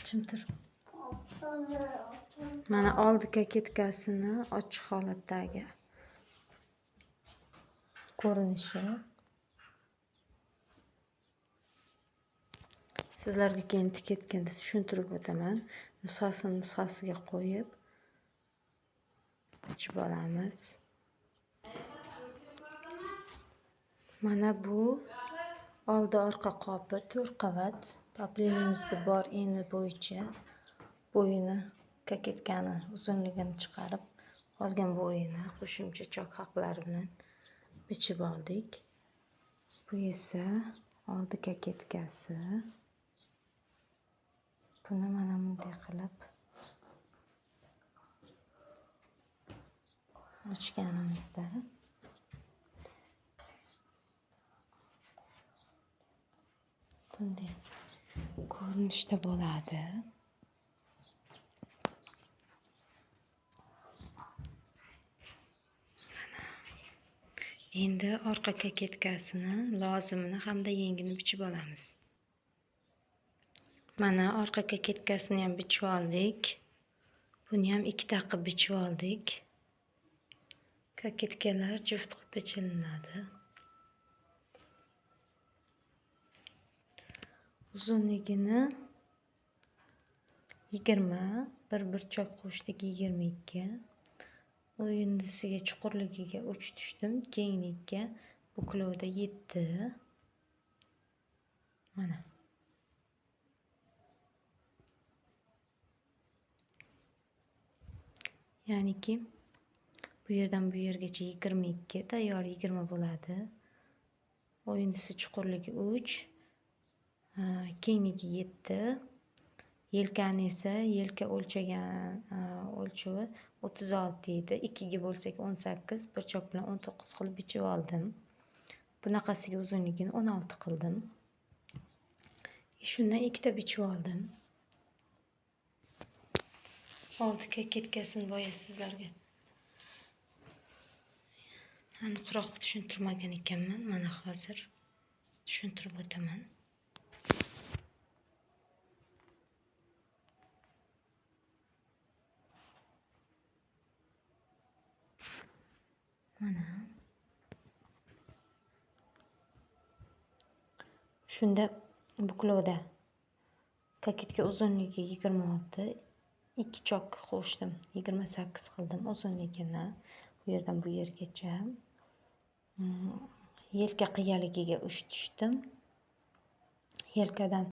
Jim tur. Mana oldi koketkasini ochiq holatdagi ko'rinishi. Sizlarga keyin tiketganda tushuntirib o'taman. Nusxasini nusxasiga qo'yib bichib olamiz. Mana bu oldi orqa qopi 4 qavat. Paplinimizda bor eni bo'yicha bo'yini koketkani uzunligini chiqarib, qolgan bo'yini qo'shimcha chok haqlari bilan bichib oldik. Bu esa oldi koketkasi. Buni mana bunday qilib ochganimizda bunday ko'rinishda bo'ladi. Mana endi orqa koketkasini lozimini hamda yengini bichib olamiz. Mana orqa koketkasini ham bichib oldik. Buni ham ikkita qilib bichib oldik. Koketkalar juft qilib bichilinadi. Uzunligini 20, bir burchak qo'shdik 22. O'yindisiga chuqurligiga 3 tushdim, kengligiga buklovda 7. Mana. Ya'niki bu yerdan bu yergacha 22, tayyor 20 bo'ladi. O'yindisi chuqurligi 3, kengligi 7. Yelkani esa yelka o'lchagan o'lchovi 36 edi. 2 ga bo'lsak 18, bir chok bilan 19 qilib bichib oldim. Bunaqasiga uzunligini 16 qildim. Shundan ikkita bichib oldim. Oldi koketkasini boya sizlarga aniqroq tushuntirmagan ekanman. Mana hozir tushuntirib o'taman. Mana shunda buklovda koketka uzunligi 26, 2 chok qo'shdim, 28 qildim uzunligini bu yerdan bu yergacha. Yelka qiyaligiga 3 tushdim. Yelkadan